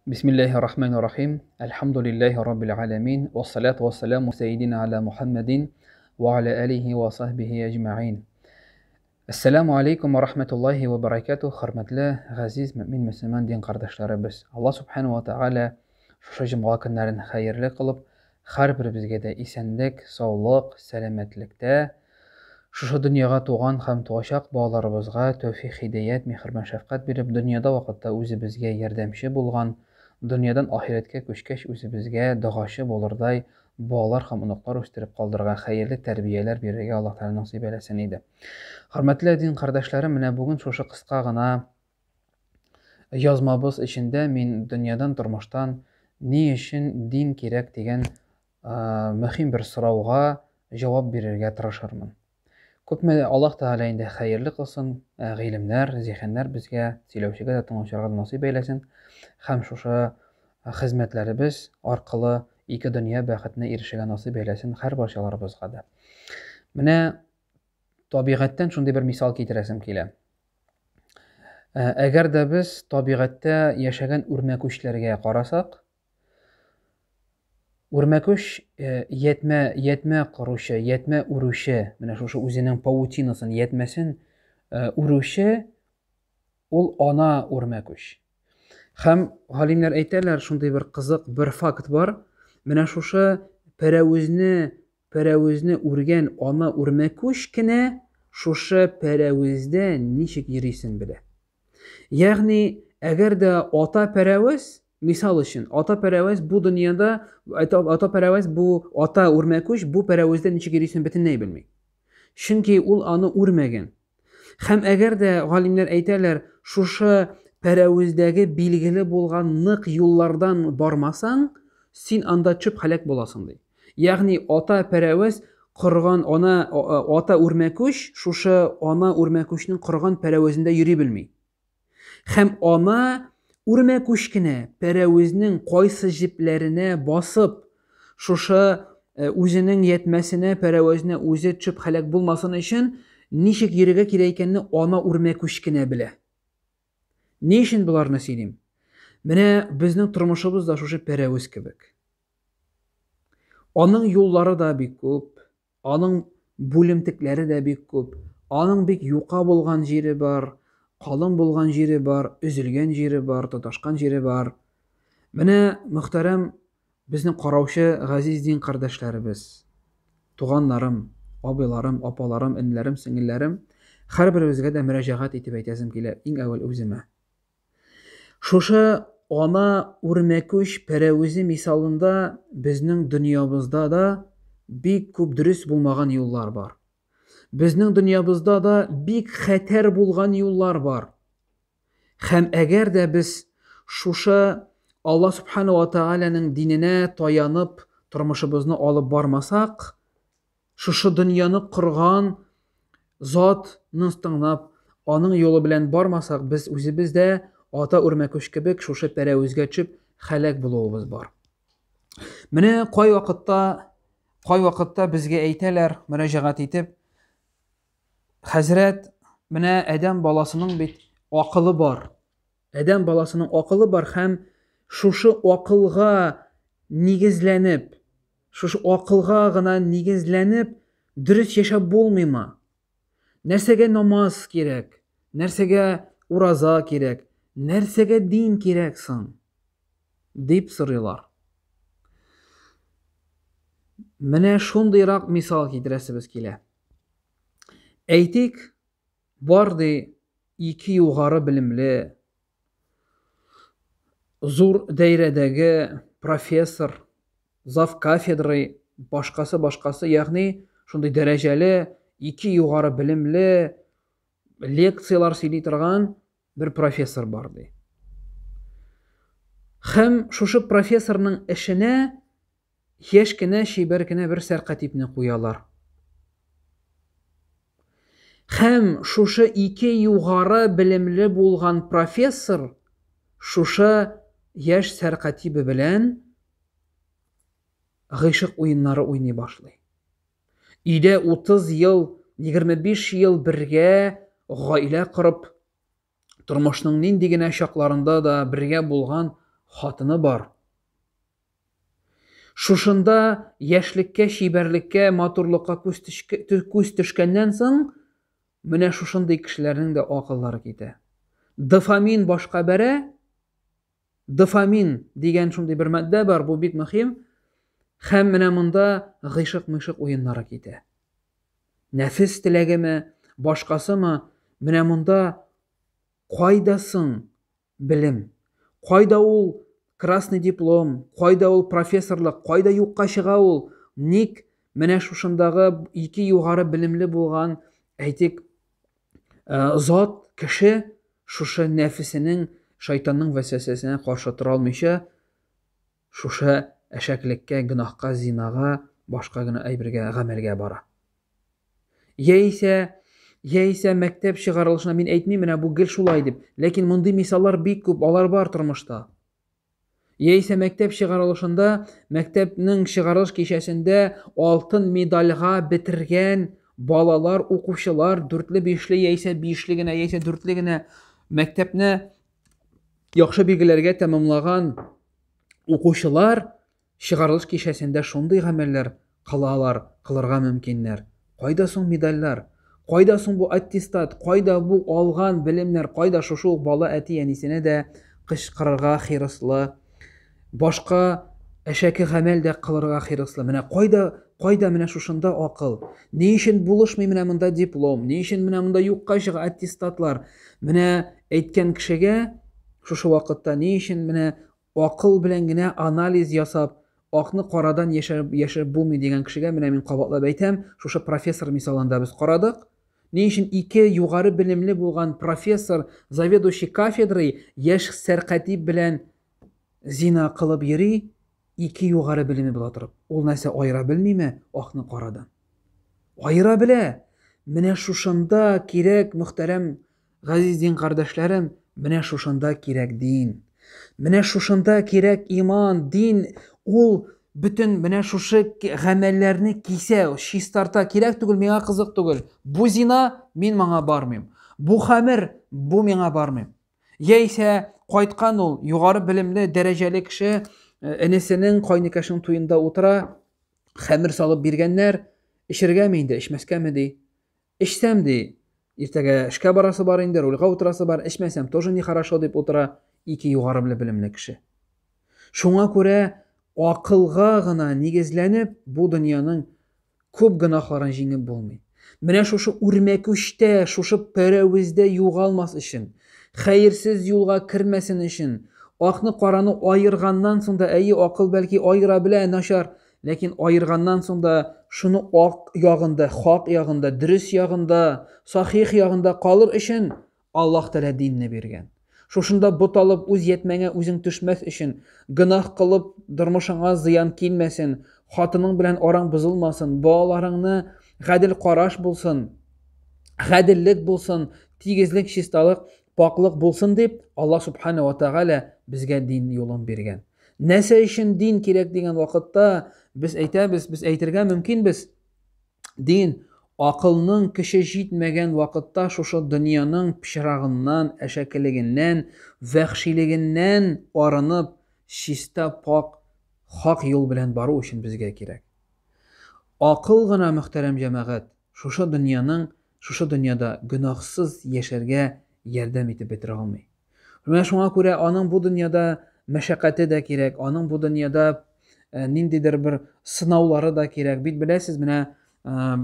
Бисмиллаһи рахмани рахим. Әлхәмдулиллаһи раббил аламин. Вассалату вассаламу сәйдина аля Мухаммадин ва аля алихи ва сахбихи әҗмәгин. Әссәламу алейкум ва рахматуллахи ва баракатух, хөрмәтле газиз мөмин мөселман дин кардәшләребез. Алла субхану ва тааля шушы җомга көннәрен хәерле кылып, һәрберебезгә дә исәнлек, саулык, сәламәтлектә, шушы дөньяга туган һәм туачак балаларыбызга тәүфик, хидәят, михербан, шәфкать биреп, дөньяда вакытта үзебезгә ярдәмче булган, дөньядан ахирәткә күчкәч үзебезгә догачы булырдай балалар һәм оныклар үстереп калдырырга, хәерле тәрбияләр бирергә Аллаһ Тәгалә насыйп әйләсен иде. Хөрмәтле дин кардәшләрем, менә бүген шушы кыска гына язмабыз эчендә мин дөньядан, тормыштан ни өчен дин кирәк дигән мөһим бер сорауга җавап бирергә тырышырмын. Күпме Аллаһ Тәгалә инде хәерле кылсын, гыйлемнәр, зиһеннәр безгә, сөйләүчегә дә, тыңлаучыларга да насыйп әйләсен һәм шушы хезмәтләребез аркылы ике дөнья бәхетенә ирешергә насыйп әйләсен һәрбарчаларыбызга да. Менә табигатьтән шундый бер мисал китерәсем килә. Әгәр дә без табигатьтә яшәгән үрмәкүчләргә карасак, Үрмәкүч э, ятмә, ятмә коручы, ятмә үрүче, менә шушы үзенең паутинасын, ятмәсен э, үрүче ул ана үрмәкүч. Һәм галимнәр әйтәләр, шундый бер кызык бер факт бар. Менә шушы пәрәвезне, пәрәвезне үргән ана үрмәкүч кенә шушы пәрәвездә ничек йөрисен белә. Ягъни, әгәр дә ата пәрәвез, мисал өчен, ата пәрәвез бу дөньяда, ата пәрәвез бу ата үрмәкүч бу пәрәвездә ничек йөрисен бөтенләй белми. Чөнки ул аны үрмәгән. Һәм әгәр дә галимнәр әйтәләр, шушы пәрәвездәге билгеле булган нык юллардан бармасаң, син анда төшеп һәлак буласың ди. Ягъни ата пәрәвез корган ана ата үрмәкүч шушы ана үрмәкүчнең корган пәрәвезендә йөри белми. Һәм ана үрмәкүч кенә пәрәвезнең кайсы җепләренә басып, шушы э, үзенең ятмәсенә, пәрәвезенә үзе төшеп һәлак булмасын өчен ничек йөрергә кирәк икәнне ана үрмәкүч кенә белә. Ни өчен боларны сөйлим? Менә безнең тормышыбыз да шушы пәрәвез кебек. Аның юллары да бик күп, аның бүлемтекләре дә бик күп, аның бик юка булган җире бар, калын булган җире бар, өзелгән җире бар, тоташкан җире бар. Менә, мөхтәрәм, безнең караучы газиз дин кардәшләребез, туганнарым, абыйларым, апаларым, энеләрем, сеңелләрем, һәрберебезгә дә мөрәҗәгать итеп әйтәсем килә, иң әүвәл үземә. Шушы ана үрмәкүч пәрәвезе мисалында безнең дөньябызда да бик күп дөрес булмаган юллар бар. Безнең дөньябызда да бик хәтәр булган юллар бар. Һәм әгәр дә без шушы Алла Субхану ва Тааляның диненә таянып тормышыбызны алып бармасак, Шушы дөньяны корган затны тыңлап, аның юлы белән бармасак, без үзебез дә ата үрмәкүч кебек шушы пәрәвезгә төшеп һәлак булуыбыз бар. Менә кай вакытта, кай вакытта безгә әйтәләр, мөрәҗәгать итеп, хәзрәт, менә адәм баласының бит акылы бар. Адәм баласының акылы бар һәм шушы акылга нигезләнеп, Шушы акылга гына нигезләнеп, дөрес яшәп булмыймы? Нәрсәгә намаз кирәк? Нәрсәгә ураза кирәк? Нәрсәгә дин кирәк соң? Дип сорыйлар. Менә шундыйрак мисал китерәсебез килә. Әйтик, бар ди ике югары белемле, зур даирәдәге профессор, зав кафедрой, башкасы башкасы, ягъни шундый дәрәҗәле, ике югары белемле лекцияләр сөйли торган бер профессор бар ди. Һәм шушы профессорның эшенә Яшь кенә, чибәр генә бер сәркатипне куялар. Һәм шушы ике югары белемле булган профессор шушы яшь сәркатибе белән гыйшык уеннары уйный башлый. Өйдә 30 ел, 25 ел бергә гаилә корып, тормышның нинди генә чакларында да бергә булган хатыны бар. Шушында яшьлеккә, чибәрлеккә, матурлыкка күз, күз төшкәннән соң, менә шушындый кешеләрнең дә акыллары китә. Дофамин башка бәрә, дофамин дигән шундый бер матдә бар, бу бик мөһим. Һәм менә монда гыйшык-мыйшык уеннары китә. Нәфес теләгеме, башкасымы, менә монда кайда соң белем? Кайда ул красный диплом, кайда ул профессорлык, кайда юкка чыга ул? Ник менә шушындагы ике югары белемле булган, әйтик, э, зат, кеше шушы нәфесенең, шайтанның вәсвәсәсенә каршы тора алмыйча, шушы әшәклеккә, гөнаһка, зинага, башка гына әйбергә, гамәлгә бара. Яисә, яисә мәктәп чыгарылышына мин әйтмим, менә бу гел шулай дип. Ләкин мондый мисаллар бик күп, алар бар тормышта. Яисә мәктәп чыгарылышында, мәктәпнең чыгарылыш кичәсендә алтын медальга бетергән балалар, укучылар, дүртле, бишле, яисә бишле генә, яисә дүртле генә мәктәпне яхшы билгеләргә тәмамлаган укучылар Чыгарылыш кичәсендә шундый гамәлләр кылалар, кылырга мөмкиннәр. Кайда соң медальләр? Кайда соң бу аттестат? Кайда бу алган белемнәр? Кайда шушы ук бала әти-әнисенә дә кычкырырга хирыслы, башка әшәке гамәл дә кылырга хирыслы? Менә кайда, кайда менә шушында акыл? Ни өчен булышмый менә монда диплом? Ни өчен менә монда юкка чыга аттестатлар? Менә әйткән кешегә шушы вакытта ни өчен менә Акыл белән генә анализ ясап, акны карадан яшереп, яшереп булмый дигән кешегә менә мин кабатлап әйтәм, шушы профессор мисалында без карадык. Ни өчен ике югары белемле булган профессор, заведующий кафедрой яшь сәркатип белән зина кылып йөри, ике югары белеме була торып. Ул нәрсә аера белмиме акны карадан? Аера белә. Менә шушында кирәк, мөхтәрәм газиз дин кардәшләрем, менә шушында кирәк дин. Менә шушында кирәк иман, дин. Ул бөтен менә шушы гамәлләрне кисә, чистарта. Кирәк түгел, миңа кызык түгел. Бу зина, мин моңа бармыйм. Бу хәмер, бу миңа бармыйм. Яисә кайткан ул югары белемле, дәрәҗәле кеше, э, энесенең, кайнекәшенең туенда утыра, хәмер салып биргәннәр, эчергәме инде, эчмәскәме ди. Эчсәм ди, иртәгә эшкә барасы бар инде, рульга утырасы бар, эчмәсәм тоже нехорошо дип утыра ике югары белемле кеше. Шуңа күрә акылга гына нигезләнеп бу дөньяның Күп гөнаһларын җиңеп булмый. Менә шушы үрмәкүчтә, шушы пәрәвездә югалмас өчен, хәерсез юлга кермәсен өчен, акны караны аерганнан соң да, әйе, акыл бәлки аера белә, начар, ләкин аерганнан соң да шуны ак ягында, хак ягында, дөрес ягында, сахих ягында калыр өчен Аллаһ Тәгалә динне биргән. Шушында буталып үз ятмәңә үзең төшмәс өчен, гөнаһ кылып тормышыңа зыян килмәсен, хатының белән араң бозылмасын, балаларыңны гадел караш булсын, гаделлек булсын, тигезлек, чисталык, пакълык булсын дип, Аллаһ Субхана ва Тәгалә безгә дин юлын биргән. Нәрсә өчен дин кирәк дигән вакытта без әйтәбез, без әйтергә мөмкинбез, Дин, акылның көче җитмәгән вакытта шушы дөньяның пычрагыннан, әшәкелегеннән, вәхшилегеннән арынып, чиста, пакь, хак юл белән бару өчен безгә кирәк. Акыл гына, мөхтәрәм җәмәгать, шушы дөньяның, шушы дөньяда гөнаһсыз яшәргә ярдәм итеп бетерә алмый. Менә шуңа күрә аның бу дөньяда мәшәкате дә кирәк, аның бу дөньяда э, ниндидер бер сынаулары да кирәк. Бит беләсез, менә э,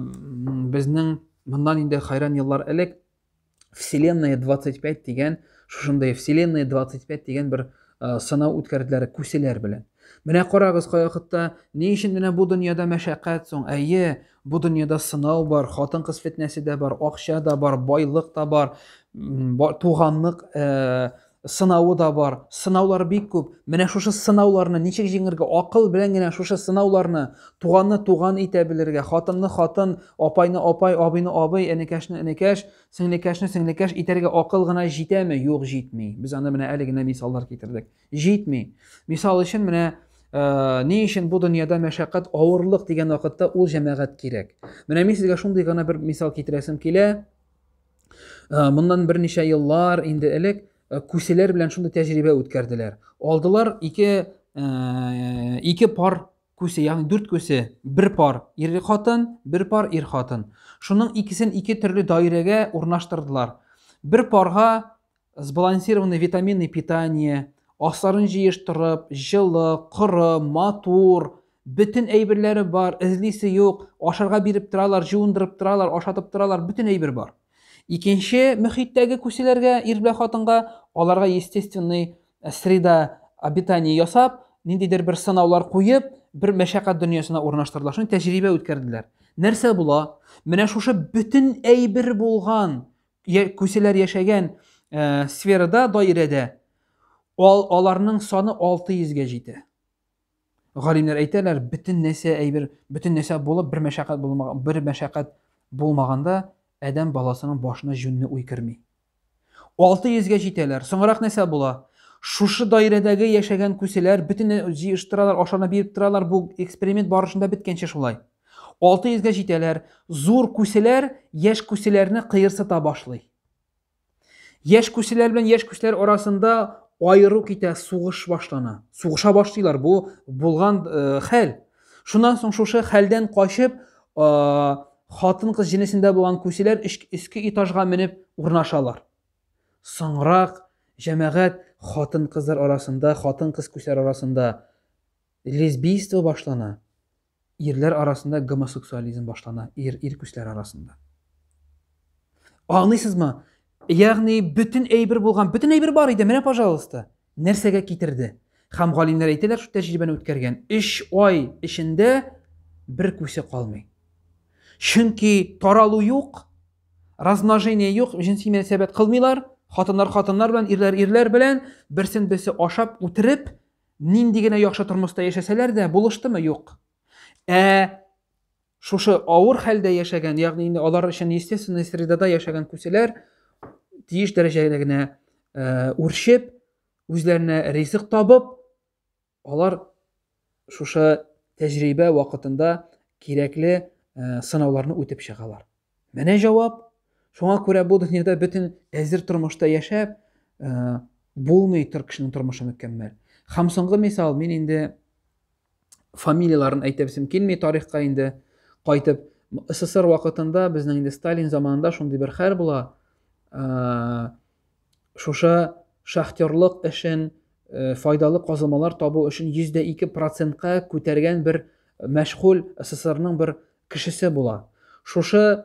безнең моннан инде хайран еллар элек Вселенная 25 дигән, шушындай Вселенная 25 дигән бер э, сынау үткәрделәр күселәр белән. Менә карагыз кайвакытта, ни өчен менә бу дөньяда мәшәкать соң? Әйе, бу дөньяда сынау бар, хатын-кыз фетнәсе дә бар, акча да бар, байлык та бар, туганлык э, сынавы да бар. Сынаулар бик күп. Менә шушы сынауларны ничек җиңергә? Акыл белән генә шушы сынауларны туганны туган итә белергә, хатынны хатын, апайны апай, абыйны абый, энекәшне энекәш, сеңлекәшне сеңлекәш итәргә акыл гына җитәме? Юк, җитми. Без аны менә әле генә мисаллар китердек. Җитми. Мисал өчен, менә э, ни өчен бу дөньяда мәшәкать, авырлык дигән вакытта ул җәмәгать кирәк. Менә мин сезгә шундый гына бер мисал китерәсем килә. Э, моннан берничә еллар инде элек күселәр белән шундый тәҗрибә үткәрделәр. Алдылар ике ике пар күсе, ягъни дүрт күсе, бер пар ир хатын, бер пар ир хатын. Шуның икесен ике төрле даирәгә урнаштырдылар. Бер парга сбалансированное витаминное питание, асларын җыештырып, җылы, коры, матур, бөтен әйберләре бар, эзлисе юк, ашарга биреп торалар, җуындырып торалар, ашатып торалар, бөтен әйбер бар. Икенче мөхиттәге күселәргә, ир белән хатынга, аларга естественный среда обитания ясап, ниндидер бер сынаулар куеп, бер мәшәкать дөньясына урнаштырдылар. Шуны тәҗрибә үткәрделәр. Нәрсә була? Менә шушы бөтен әйбер булган, күселәр яшәгән э, сферада, даирәдә ал, аларның саны 600-гә җитә. Галимнәр әйтәләр, бөтен нәрсә әйбер, бөтен нәрсә булып, бер мәшәкать булмаган, бер мәшәкать булмаганда адәм баласының башына җүнне уй керми. 600-гә җитәләр. Соңрак нәрсә була? Шушы даирәдәге яшәгән күселәр бөтен җыештыралар, ашарына биреп торалар, бу эксперимент барышында беткәнче шулай. 600-гә җитәләр. Зур күселәр яшь күселәрне кыерсыта башлый. Яшь күселәр белән яшь күселәр арасында аеру китә, сугыш башлана. Сугыша башлыйлар. Бу булган э, хәл. Шуннан соң шушы хәлдән качып, э, хатын-кыз җенесендә булган күселәр өске этажга менеп урнашалар. Соңрак җәмәгать хатын-кызлар арасында, хатын-кыз күселәр арасында лесбийство башлана. Ирләр арасында гомосексуализм башлана, ир ир күчләр арасында. Аңлыйсызмы? Ягъни бөтен әйбер булган, бөтен әйбер бар иде, менә пожалуйста. Нәрсәгә китерде? Һәм галимнәр әйтәләр, шул тәҗрибәне үткәргән. 3 ай эчендә бер күсе калмый. Чөнки таралу юк, размножение юк, җенси мөнәсәбәт кылмыйлар, хатыннар хатыннар белән, ирләр ирләр белән, берсен берсе ашап, үтереп, Нинди генә яхшы тормышта яшәсәләр дә, булыштымы? Юк. Ә шушы авыр хәлдә яшәгән, ягъни инде алар өчен естественный средада яшәгән күселәр тиеш дәрәҗәдә генә э, үрчеп, үзләренә ризык табып, алар шушы тәҗрибә вакытында кирәкле э, сынауларны үтеп чыгалар. Менә җавап. Шуңа күрә бу дөньяда бөтен әзер тормышта яшәп, э, булмый тор кешенең тормышы мөкәммәл. Һәм соңгы мисал, мин инде фамилияләрен әйтәсем килми тарихка инде кайтып. СССР вакытында безнең инде Сталин заманында шундый бер хәл була. Э, шушы шахтерлык эшен э, файдалы казылмалар табу өчен 102 процентка күтәргән бер мәшгуль СССРның бер кешесе була. Шушы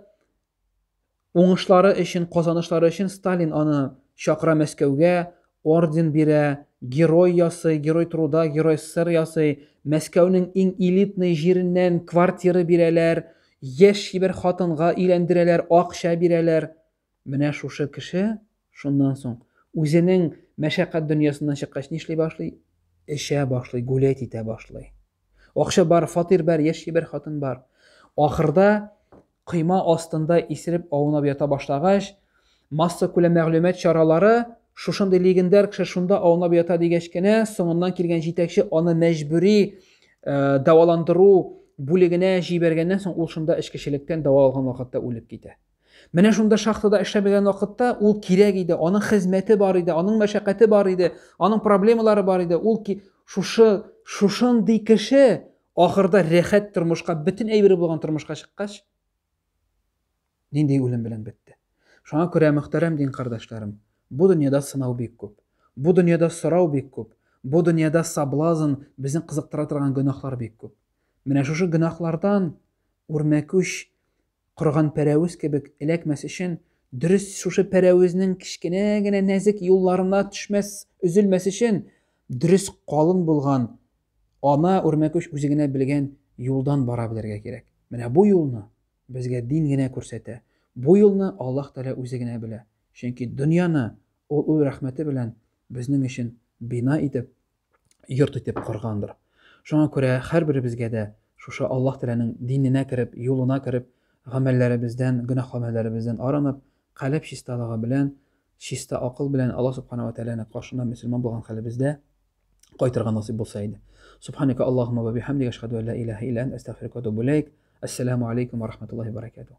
уңышлары өчен, казанышлары өчен Сталин аны чакыра Мәскәүгә, орден бирә, герой ясый, герой труда, герой СССР ясый, Мәскәүнең иң элитный җиреннән квартира бирәләр, яшь чибәр хатынга өйләндерәләр, акча бирәләр. Менә шушы кеше шуннан соң үзенең мәшәкать дөньясыннан чыккач нишли башлый? Эчә башлый, гулять итә башлый. Акча бар, фатир бар, яшь чибәр хатын бар. Ахырда койма астында исереп аунап ята башлагач, массакүләм мәгълүмат чаралары шушындый легендар кеше шунда аунап ята дигәч кенә, соңыннан килгән җитәкче аны мәҗбүри э, дәваландыру бүлегенә җибәргәннән соң ул шунда эчкечелектән дәва алган вакытта үлеп китә. Менә шунда шахтада эшләмәгән вакытта ул кирәк иде, аның хезмәте бар иде, аның мәшәкате бар иде, аның проблемалары бар иде. Ул ки, шушы шушындый кеше ахырда рәхәт тормышка, бөтен әйбере булган тормышка чыккач, нинди үлем белән бетте. Шуңа күрә, мөхтәрәм дин кардәшләрем, бу дөньяда сынау бик күп. Бу дөньяда сорау бик күп. Бу дөньяда соблазн, безне кызыктыра торган гөнаһлар бик күп. Менә шушы гөнаһлардан үрмәкүч Корыган пәрәвез кебек эләкмәс өчен, дөрес шушы пәрәвезнең кечкенә генә нәзек юлларына төшмәс, өзелмәс өчен, дөрес калын булган ана үрмәкүч үзе генә белгән юлдан бара белергә кирәк. Менә бу юлны безгә дин генә күрсәтә. Бу юлны Аллаһ Тәгалә үзе генә белә. Чөнки дөньяны ул үз рәхмәте белән безнең өчен бина итеп, йорт итеп коргандыр. Шуңа күрә һәрберебезгә дә шушы Аллаһ Тәгаләнең диненә кереп, юлына кереп, гамәлләребездән, гөнаһ гамәлләребездән арынып, калеб чисталыгы белән, чиста акыл белән Аллаһ Субхана ва Тәгаләнең каршына мөселман булган хәлебездә кайтырга насыйп булса иде. Субханaka Аллаһумма ва бихамдика ашһаду ан ла илаһа илля анта астагфирука ва атубу илейк. Ассаламу алейкум ва рахматуллахи ва баракатух.